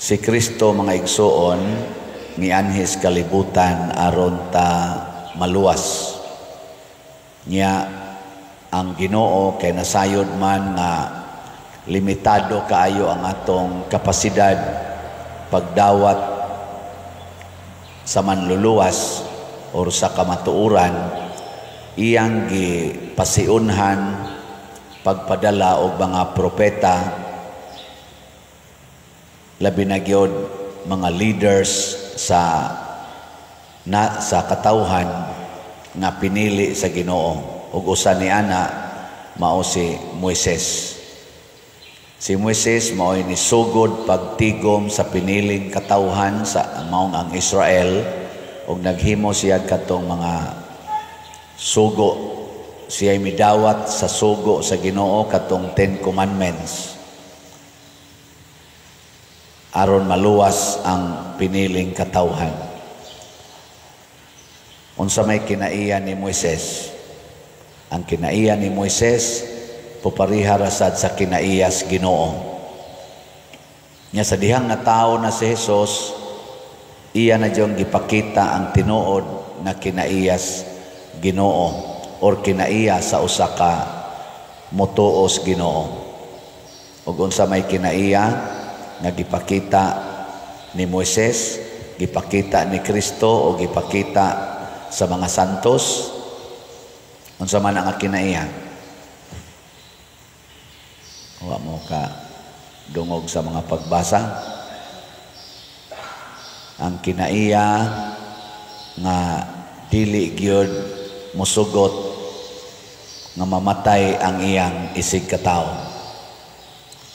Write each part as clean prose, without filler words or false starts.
Si Kristo, mga igsuon, mianhis kalibutan aron ta maluwas. Nya ang Ginoo kay nasayod man nga limitado kaayo ang atong kapasidad pagdawat sa manluluwas or sa kamatuoran, iyang gipasiunhan pagpadala og mga propeta, labi na gyud mga leaders sa katawhan nga pinili sa Ginoo, ug usa ni ana mao si Moises. Si Moises mao'y nisugod pagtigom sa piniling katawhan sa maong ang Israel, ug naghimo siya katong mga sugo. Siya midawat sa sugo sa Ginoo, katong Ten Commandments, aron maluwas ang piniling katawhan. Unsa may kinaiya ni Moises? Ang kinaiya ni Moises pupariha ra sad sa kinaiyas Ginoo. Nya sa dihang nga tao na si Jesus, iya na diyong gipakita ang tinuod na kinaiyas Ginoo or kinaiya sa usa ka motuos Ginoo. Ug unsa may kinaiya nga gipakita ni Moises, gipakita ni Kristo o gipakita sa mga santos? Unsa man ang kinaiya? Wa mo ka dungog sa mga pagbasa. Ang kinaiya nga dili gyud musugot nga mamatay ang iyang isig katawo.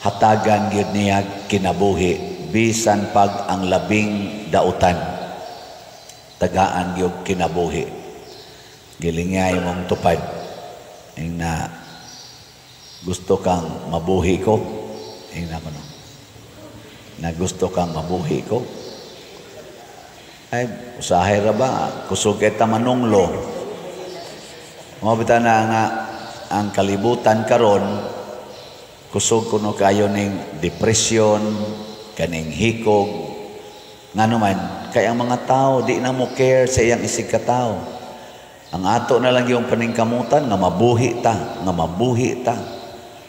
Hatagan gyud niya kinabuhi bisan pag ang labing dautan. Tagaan gyud kinabuhi. Gilingay mong tupad. Ing na gusto kang mabuhi ko. Ing na ko no. Na gusto kang mabuhi ko. Ay, usahay ra ba? Kusog eta manunglo. Mao bitaw na nga ang kalibutan karon kusog kuno kayo ning depression, kaning hikog. Ngano man, kay ang mga tao di na mo care sa iyang isig katawo. Ang ato na lang yung paningkamutan nga mabuhi ta, nga mabuhi ta.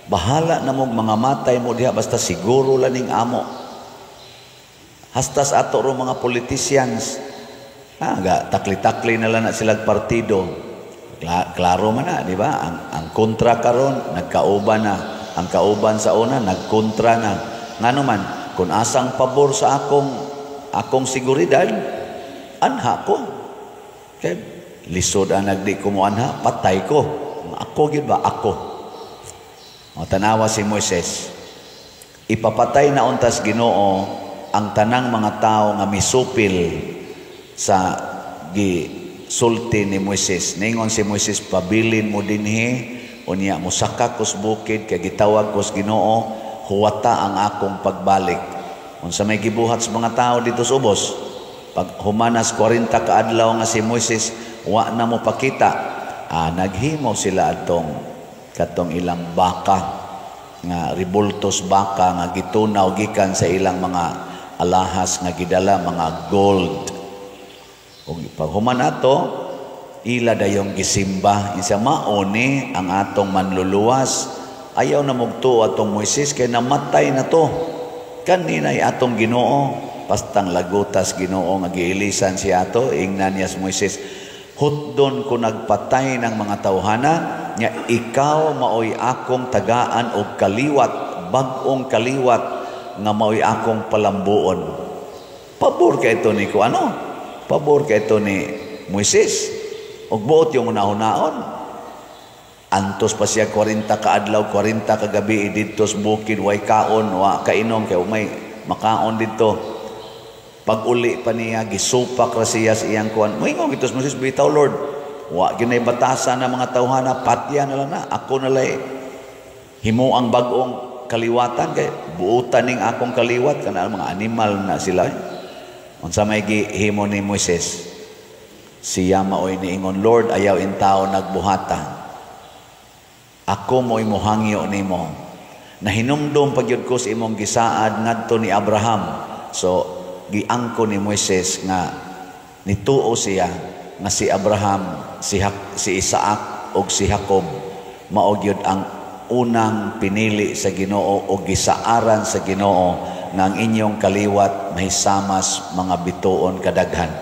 Bahala na mo mga matay mo diha, basta siguro lang ning amo. Hastas ato ro mga politicians. Ga takli-takli na lang na silang partido. Klaro man na, di ba? Ang kontra karon nagkauban na. Ang kauban sa una nagkontra na. Ngano man, kung asang pabor sa akong seguridad, anha ko. Kay lisod ang nagdi ko mo anha, patay ko. Ako gyud ba? Ako. O, tanawa si Moises. Ipapatay na untas Ginoo ang tanang mga tao nga misupil sa gisulti ni Moises. Ningon si Moises, "Pabilin mo dinhi, unya mosaka kos bukid kay gitawag kos Ginoo, huwata ang akong pagbalik." Unsa may gibuhat sa mga tao dito sa ubos? Pag humanas 40 ka adlaw nga si Moises wa na mo pakita, naghimo sila atong katong ilang baka nga ribultos baka nga gitunaw gikan sa ilang mga alahas nga gidala, mga gold. Ug pag human ato, ila dayong gisimba. Isa mao ni ang atong manluluwas. Ayaw na mugtuo atong Moises kay namatay na to. Kaninay atong Ginoo. Pastang lagutas Ginoo nga giilisan siya ato, ingnan niya si Moises, "Hutdon ko nagpatay ng mga tawhana, nya ikaw maoy akong tagaan og kaliwat, bag-ong kaliwat nga maoy akong palambuon." Pabor kay ito ni ko ano? Pabor kay ito ni Moises. Og buot yung una-unaon. Antos pa siya 40 ka adlaw, 40 ka gabi didto sa bukid, way kaon, wa kainom kay may makaon didto. Pag uli pa niya, gisupak ra siya sa iyang kuan. Moingon gito si Moises, "Bitaw, Lord. Wa ginay batasan ng mga tawhana, patya na lang na. Ako na lay himo ang bag-ong kaliwatan kay buutan ning akong kaliwat kana mga animal na sila." Unsa may gihimo ni Moises? Siya maoy niingon, "Lord, ayaw intao nagbuhata. Ako mo'y muhangyo nimo. Nahinumdom pagyud ko sa imong gisaad ngadto ni Abraham, So giangko ni Moises nga nituo siya nga si Abraham, si Isaac ug si Jacob mao gyud ang unang pinili sa Ginoo o gisaaran sa Ginoo nga ang inyong kaliwat mahisamas mga bituon kadaghan.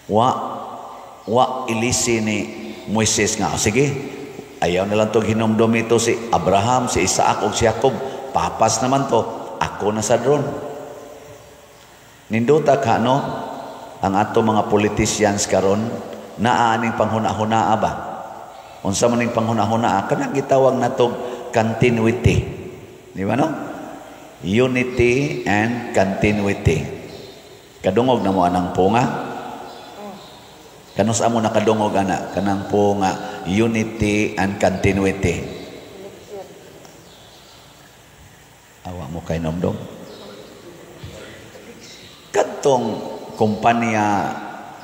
Wa ilisi ni Moises nga, "Oh, sige, ayaw na lang tong hinumdum ito si Abraham, si Isaac ug si Jacob. Papas naman to. Ako na sa drone." Nindota ka, no? Ang ato mga politicians karon naa aning panghuna-hunaa ba? Unsa man ning panghuna-hunaa? Kanang gitawag natog continuity. Di ba, no? Unity and continuity. Kadungog na mo anang punga? Kanus amo nakadungog ana kanang punga, unity and continuity? Awa mo kay nomdom. Kadtong kumpanya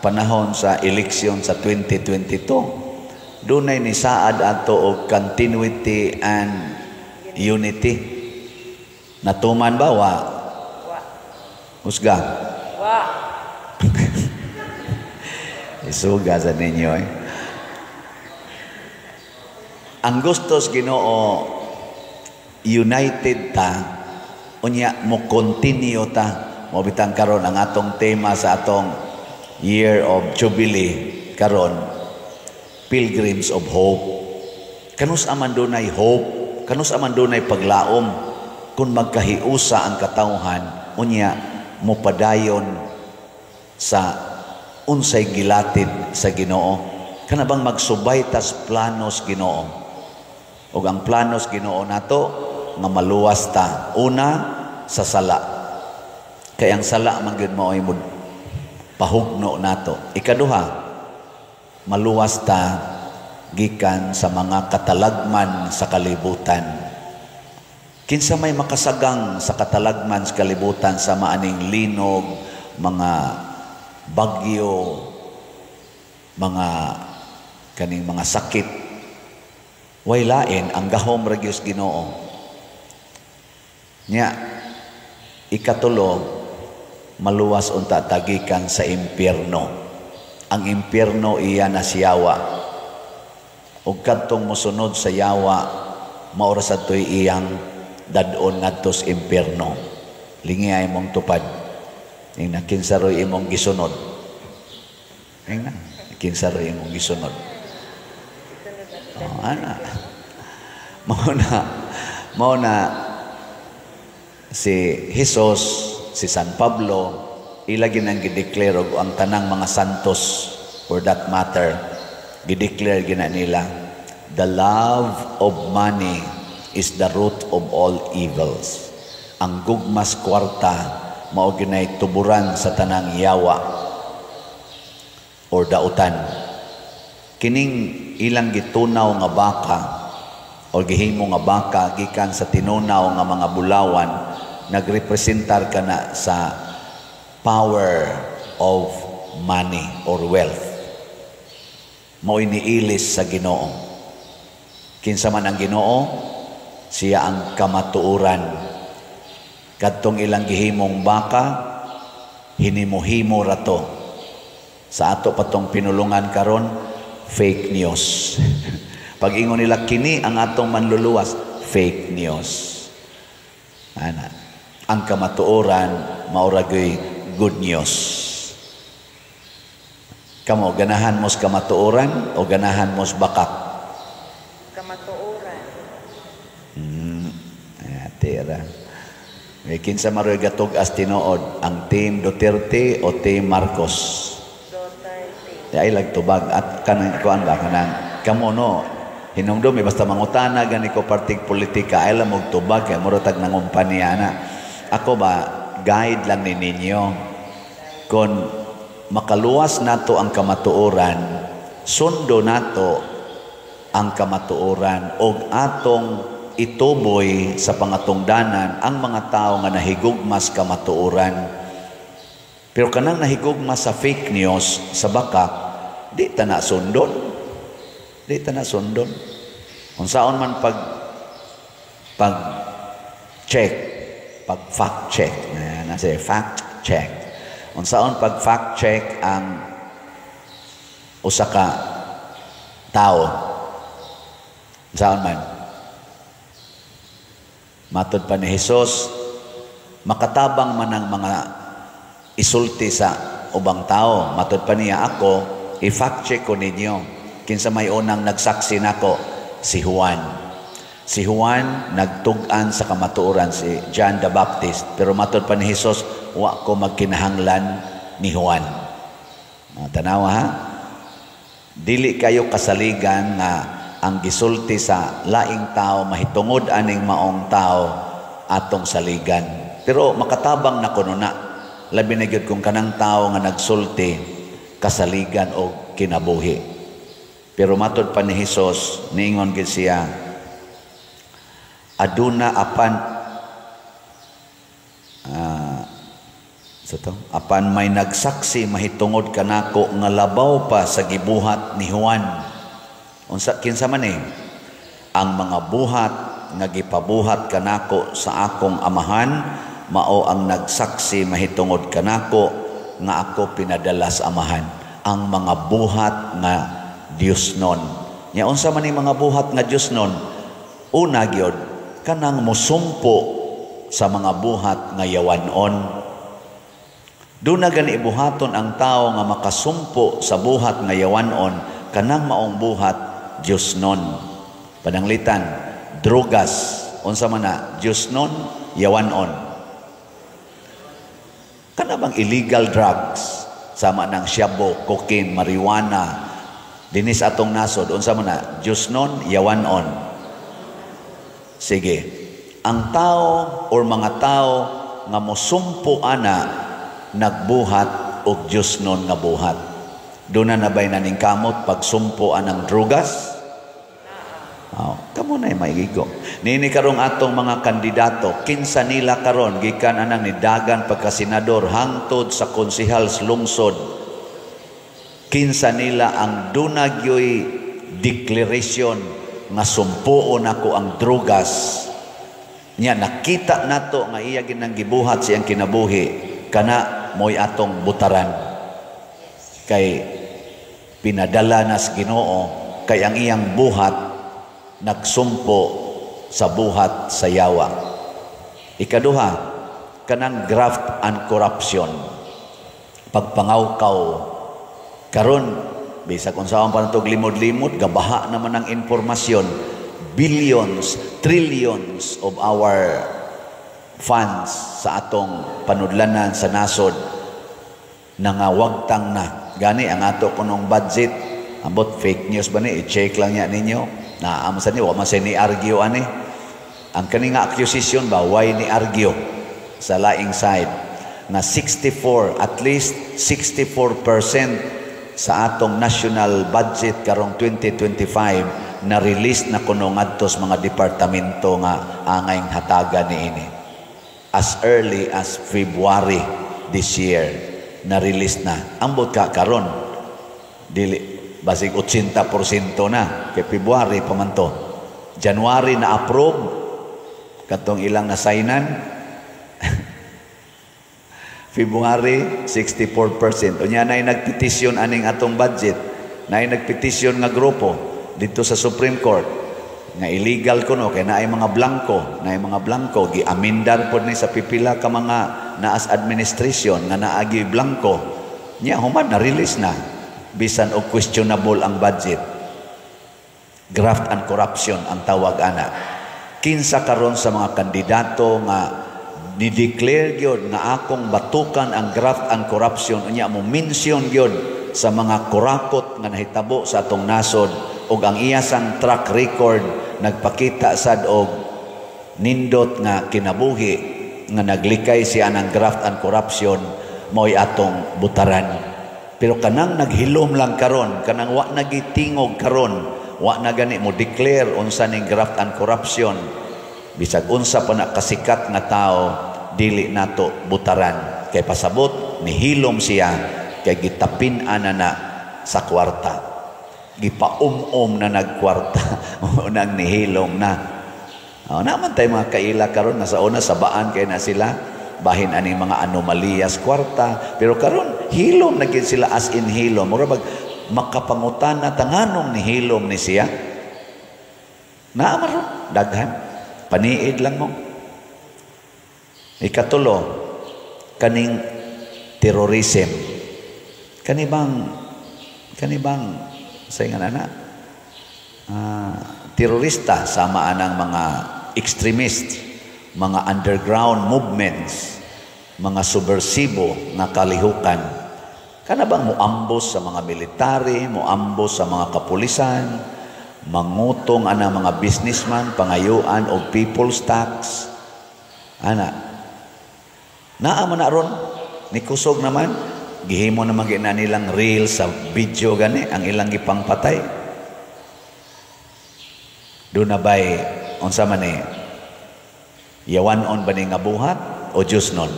panahon sa eleksyon sa 2022, dunay ni saad ato og continuity and unity. Natuman ba wa? Wa. Husga. Wa. Isuga sa ninyo eh. Ang gustos Ginoo, united ta, unya mo continue ta. Mo bitang karon ang atong tema sa atong Year of Jubilee karon, Pilgrims of Hope. Kanus aman dunay hope, kanus aman dunay paglaom kung magkahiusa ang katawhan, unya mopadayon sa unsay gilatid sa Ginoo? Kana bang magsubay tas planos Ginoo? Ug ang planos Ginoo nato nga maluwas ta una sa sala. Kay ang sala man gyud mao'y mo pahugno nato. Ikaduha, maluwas ta gikan sa mga katalagman sa kalibutan. Kinsa may makasagang sa katalagman sa kalibutan sa maaning linog, mga bagyo, mga kaning mga sakit? Way lain, ang gahom ra gyud Ginoo. Nya ikatulo, maluwas unta tagikan sa impyerno. Ang impyerno iya na siyawa. Ug kadtong mosunod sa yawa, mao ra sad to'y iyang dad-on ngadto sa impyerno. Lingi ay mong tupad. Ingna kinsa ro'y imong gisunod. Ingna kinsa ro'y imong gisunod. Oh, ana. Mao na si Jesus, si San Pablo, ila ginang gideclare og ang tanang mga santos for that matter, gideclare gina nila, "The love of money is the root of all evils." Ang gugmas kwarta mao ginay tuburan sa tanang yawa or dautan. Kining ilang gitunaw nga baka o gihimo nga baka gikan sa tinunaw nga mga bulawan, nagrepresentar kana sa power of money or wealth. Mao'y niilis sa Ginoo. Kinsa man ang Ginoo? Siya ang kamatuoran. Kadtong ilang gihimong baka, hinimo-himo rato. Sa ato patong pinulungan karon, fake news. Pag ingon nila kini ang atong manluluwas, fake news. Ana. Ang kamatuoran mao ra good news. Kamo, ganahan mo sa kamatuoran o ganahan mo sa bakak? Kamatuoran. Ay, tira. May kinsa maroy gatug as tinuod, ang Team Duterte o Team Marcos? Duterte. Ay lagtubag at kanang kuan ba, kanang kamo no hinumdum eh, basta mangutana gani ko partig politika ay lang og tubag kay mura tag nangumpanya na. Ako ba, guide lang ni ninyo. Kung makaluwas nato ang kamatuoran, sundo nato ang kamatuoran og atong ituboy sa pangatungdanan ang mga tao nga nahigugmas kamatuoran. Pero kanang nahigugma sa fake news, sa bakak, di ta na sundon. Di ta na sundon. Unsaon man pag check, pag fact check, na. Na say fact check. Unsaon pag fact check ang usa ka tao? Unsaon man? Matod pa ni Jesus, makatabang man ang mga isulti sa ubang tao. Matod pa niya, ako, i-fact check ko ninyo. Kinsa may unang nagsaksi nako? Si Juan. Si Juan nagtug-an sa kamatuoran, si John the Baptist. Pero matod pa ni Jesus, wa ko magkinahanglan ni Juan. Tanawa ha? Dili kayo kasaligan nga ang gisulti sa laing tao mahitungod aning maong tao atong saligan. Pero makatabang na kuno na. Labi na gyud kung kanang tao nga nagsulti kasaligan og kinabuhi. Pero matod pa ni Hesus, niingon gid siya, aduna apan sa to, apan may nagsaksi mahitungod kanako nga labaw pa sa gibuhat ni Juan. Unsa, kinsa man eh? Ang mga buhat nga gipabuhat kanako sa akong Amahan mao ang nagsaksi mahitungod kanako nga ako pinadala sa Amahan. Ang mga buhat nga Dios nun. Nya unsa man ning mga buhat nga Dios nun? Una gyud, kanang musumpo sa mga buhat nga yawanon. Duna gani buhaton ang tao nga makasumpo sa buhat nga yawanon, kanang maong buhat Dios nun. Pananglitan, drugas, unsa man na? Dios nun, yawanon. Kana bang illegal drugs sama ng shabu, cocaine, marijuana dinis atong nasod, unsa man na? Dios nun, yawanon? Sige, ang tao or mga tao nga mosumpo ana, nagbuhat og Dios nun nga buhat. Duna na ba'y naningkamot pagsumpo anang drugas? Oh, kamo na maigigo. Nini karong atong mga kandidato, kinsa nila karon gikan anang nidagan pagka-senador hangtod sa konsehal sa lungsod. Kinsa nila ang duna gyoy declaration nga sumpoon ako ang drugas? Nya nakita nato nga iya ginang gibuhat siyang kinabuhi, kana mo'y atong butaran. Kay pinadala na sa Ginoo, kay ang iyang buhat nagsumpo sa buhat sa yawa. Ikaduha, kanang graft and corruption. Pagpangawkaw. Karon, bisag unsaon pa natog limod-limod, gabaha naman ang impormasyon. Billions, trillions of our funds sa atong panudlanan sa nasod nangawagtang na. Gani ang ato kunong budget, ambot fake news ba ni, i-check lang niya ninyo. Naam sa ni, wa man say ni argue ani. Ang kani nga accusation ba, why ni argue sa laing side na 64, at least 64% sa atong national budget karong 2025 na release na kuno ngadto sa mga departamento nga angayng hatagan niini. As early as February this year na release na. Ambot ka karon, dili basig 80% na kay February pa man to. January na approve katong ilang nasignan. February, 64%. Unya na nagpetisyon aning atong budget. Na nagpetisyon nga grupo dito sa Supreme Court nga illegal kuno kay naay mga blanko, naay mga blanko. Giamendar pod ni sa pipila ka mga naas administration nga naagi blanko. Nya human na release na bisan og questionable ang budget. Graft and corruption ang tawag ana. Kinsa karon sa mga kandidato nga ni-declare gyud nga akong batukan ang graft and corruption, unya mo mention gyud sa mga kurakot nga nahitabo sa atong nasod ug ang iyasang track record nagpakita sad og nindot nga kinabuhi nga naglikay siya ng graft and corruption, mao'y atong butaran? Pero kanang naghilom lang karon, kanang wa nagitingog karon, wa na gani mo declare unsa ning graft and corruption, bisag unsa pa na kasikat nga tao, dili nato butaran kay pasabot nihilom siya kay gitapin ana na sa kwarta, gipaum-um na nagkwarta unang nihilom na. Oh, naman tayo mga kaila karon nga sa una sabaan kay na sila. Bahin ani mga anomaliyas kwarta, pero karon hilom na gyud sila, as in hilom. Mura bag makapangutana ta nganong ni hilom ni siya. Naa man ron daghan, paniid lang mo. Ikatulo, kaning terrorism. Kani bang sa ingan ana, terorista, sama anang mga extremist, mga underground movements, mga subversibo nga kalihukan. Kana bang muambos sa mga military, muambos sa mga kapulisan, mangutong ana mga businessman, pangayuan og people's tax. Ana. Naa man na ron, ni kusog naman, gihimo naman gina nilang reel sa video gani ang ilang gipangpatay. Doon na ba'y, unsa man ni, yawan-on ba ni nga buhat o Diyos nun?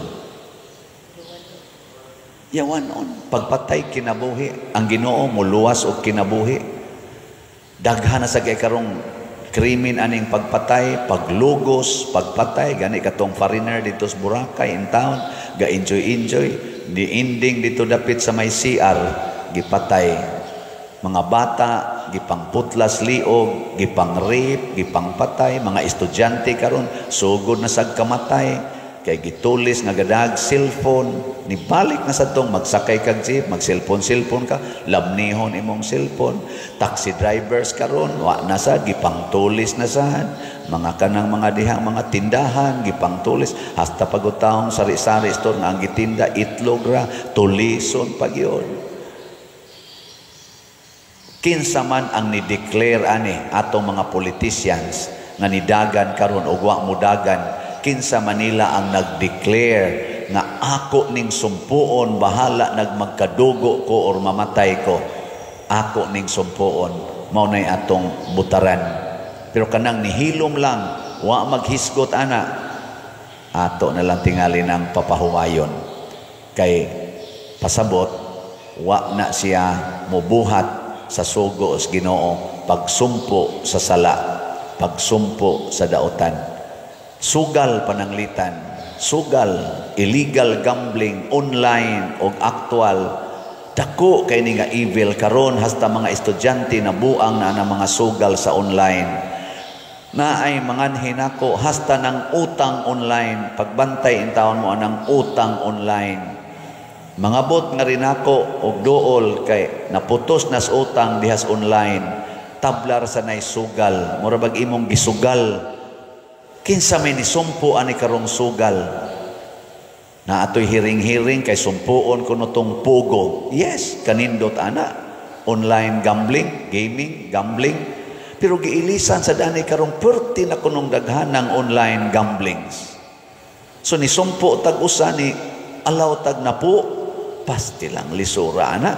Yawan-on. Pagpatay kinabuhi, ang Ginoo muluwas og kinabuhi. Daghan na sa kay karong krimen aning pagpatay, paglugos, pagpatay, gani katong foreigner dito sa Boracay in town, ga enjoy enjoy, ni ending dito dapit sa may CR, gipatay. Mga bata, gipangputlas liog, gipang-rape, gipangpatay, mga estudyante karon sugod na sad kamatay, kay gitulis nga gadag cellphone, nibalik na sa tong magsakay kag jeep, mag-cellphone-cellphone ka, lamnihon imong cellphone. Taxi drivers karon wa na sad, gipangtulis na sad, mga kanang mga dihang mga tindahan, gipangtulis, hasta pagutahong sari-sari store nga ang gitinda itlog ra, tulison pag yun. Kinsa man ang ni-declare ani atong mga politicians nga nidagan karon og wa mudagan, kinsa manila ang nag-declare nga ako ning sumpuon, bahala nagmagkadugo ko or mamatay ko, ako ning sumpuon, mao nay atong butaran. Pero kanang nihilom lang, wa maghisgot ana, ato na lang tingali ng papahuwayon. Kay pasabot, wa na siya mubuhat sa sugo sa Ginoo, pagsumpo sa sala, pagsumpo sa daotan. Sugal pananglitan, sugal, illegal gambling, online og actual. Dako kay ni nga evil karon, hasta mga estudyante na buang na ang mga sugal sa online. Naay manganhi nako hasta ng utang online, pagbantay in taon mo anang utang online. Mangabot nga rin ako og duol kay naputos nas utang dihas online. Tablar sa nay sugal, mura bag imong gisugal. Kinsa may nisumpo ani karong sugal? Na atoy hiring-hiring kay sumpuon kuno tong pugo. Yes, kanindot ana. Online gambling, gaming, gambling. Pero giilisan sa danay karong perti na kunong daghan ng online gamblings. So nisumpo tag usa ni alaw tag napo, pasti lang lisura ana.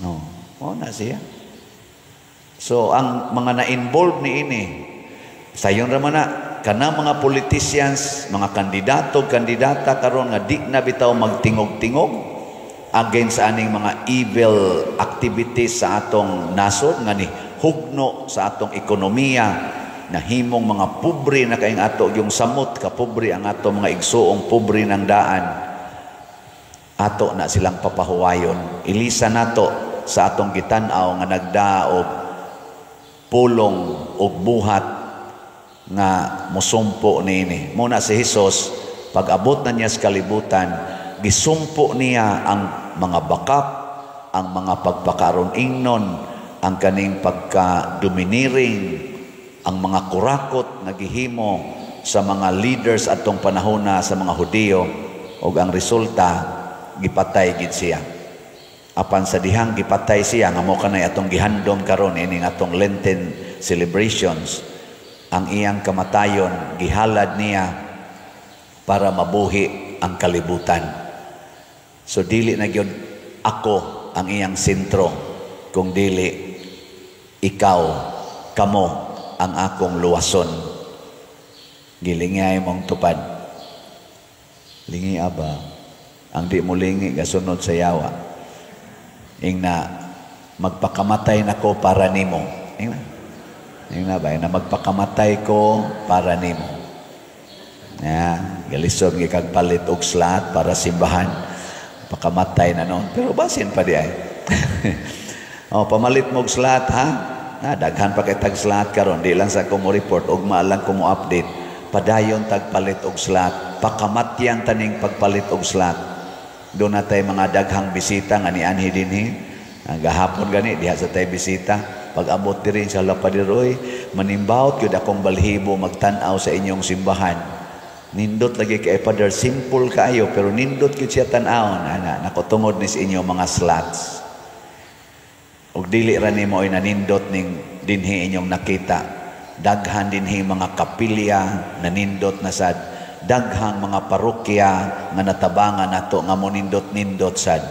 No, mo na siya. So ang mga na-involve ni ini, sayon ra man na kana mga politicians, mga kandidato, kandidata karon nga di na bitaw magtingog-tingog against aning mga evil activities sa atong nasod nga ni hugno sa atong ekonomiya, nahimong mga pobre na kaayong ato yung samot kapobre ang ato mga igsuong pobre ng daan. Ato na silang papahuwayon. Ilisa nato sa atong gitan-aw nga nagdaog pulong og buhat nga musumpo niini. Muna si Hesus, pag-abot na niya sa kalibutan, gisumpo niya ang mga bakap, ang mga pagpakaron ingnon, ang kaning pagka-domineering, ang mga kurakot nga gihimo sa mga leaders atong panahona sa mga Hudiyo, ug ang resulta gipatay gid siya. Apan sa dihang gipatay siya nga mo kanay atong gihandom karon ining atong Lenten celebrations, ang iyang kamatayon gihalad niya para mabuhi ang kalibutan. So dili na gyud ako ang iyang sentro, kung dili ikaw, kamo ang akong luwason. Gilingay mong tupad. Lingi aba. Ang di mo lingi gasunod sa yawa. Ingna magpakamatay nako para nimo. Ingna. Ingna ba? Ingna magpakamatay ko para nimo. Ya, galisod gyud kag palit og slot para simbahan. Pakamatay na noon. Pero basin pa diay. Oh, pamalit mo og slot, ha? Na daghan pa kay tag slot karon, di lang sa ko mo report, ugma lang ko mo update. Padayon tag palit og slot. Pakamatyan taning pagpalit og slot. Duna tay mga daghang bisita nga nianhi dinhi. Gahapon gani diha sa tay bisita. Pag abot diri sa Lapadiroy, manimbawot gyud akong balhibo magtan-aw sa inyong simbahan. Nindot lagi kay Father, simple kaayo pero nindot gyud siya tan-awon ana nako tungod ni sa inyong mga slots. Ug dili ra nimo ay nanindot ning dinhi inyong nakita. Daghan dinhi mga kapilya nanindot na sad. Daghang mga parokya nga natabangan nato nga monindot-nindot sad.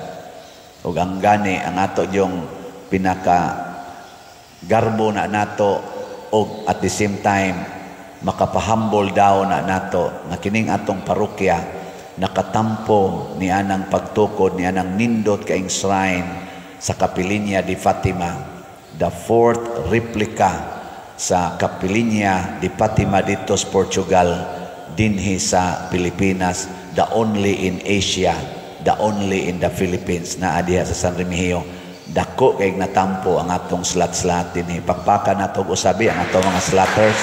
Ug ang gani ang ato yung pinaka garbo na nato og at the same time makapahambol daw na nato nga kining atong parokya nakatampo ni anang pagtukod ni anang nindot kaing shrine sa Kapilinya di Fatima, the fourth replica sa Kapilinya di Fatima dito sa Portugal, dinhi sa Pilipinas, the only in Asia, the only in the Philippines na diha sa San Remigio. Dako kay natampo ang atong slot-slot dinhi. Pakpakan nato og usabi ang atong mga slotters.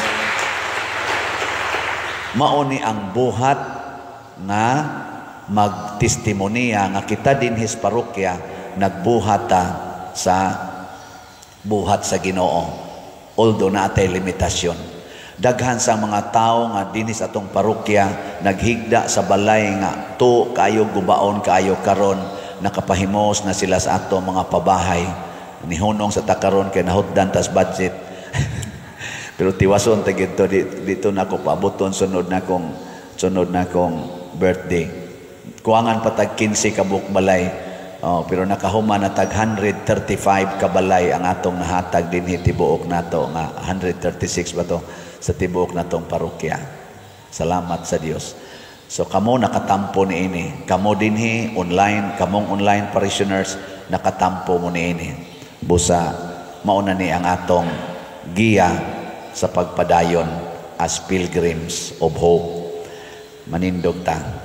Mao ni ang buhat nga magtestimoniya nga kita dinhi sa parokya nagbuhat ta sa buhat sa Ginoo, although naatay limitasyon. Daghan sa mga tao nga dinhi sa atong parokya naghigda sa balay nga to kaayo, gubaon kaayo, karon nakapahimos na sila sa atong mga pabahay. Nihunong sa ta karon kay nahutdan tas budget, pero tiwason ta gid to dito na ko paaboton sunod na kong birthday. Kuwangan pa tag 15 ka buok balay. Oh, pero nakahuman na tag 135 ka balay ang atong nahatag dinhi tibuok nato nga 136 ba to sa tibuok natong parokya. Salamat sa Dios. So kamo nakatampo niini. Kamo dinhi online, kamong online parishioners, nakatampo mo niini. Busa mauna ni ang atong giya sa pagpadayon as pilgrims of hope. Manindog ta.